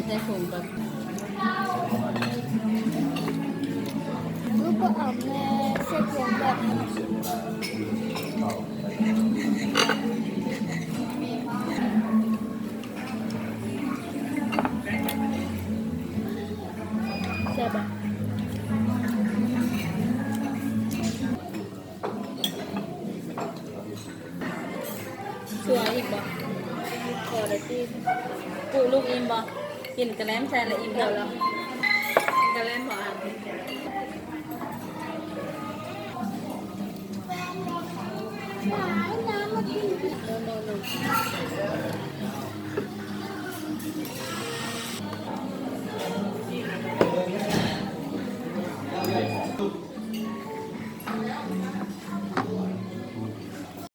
ໃສ່ຖົງກ່ອນ. ລູກກໍເອົາແມ່ໃສ່ຖົງແບບນີ້. ແຊບບໍ່? ຊົ່ວອີກບໍ່? ພໍແລ້ວຕິ. ປຸ ລູກອີ່ມບໍ່? ກິນກະແລັມໃສ່ລະອີ່ມແລ້ວ. ກິນກະແລັມບໍ່ອາ?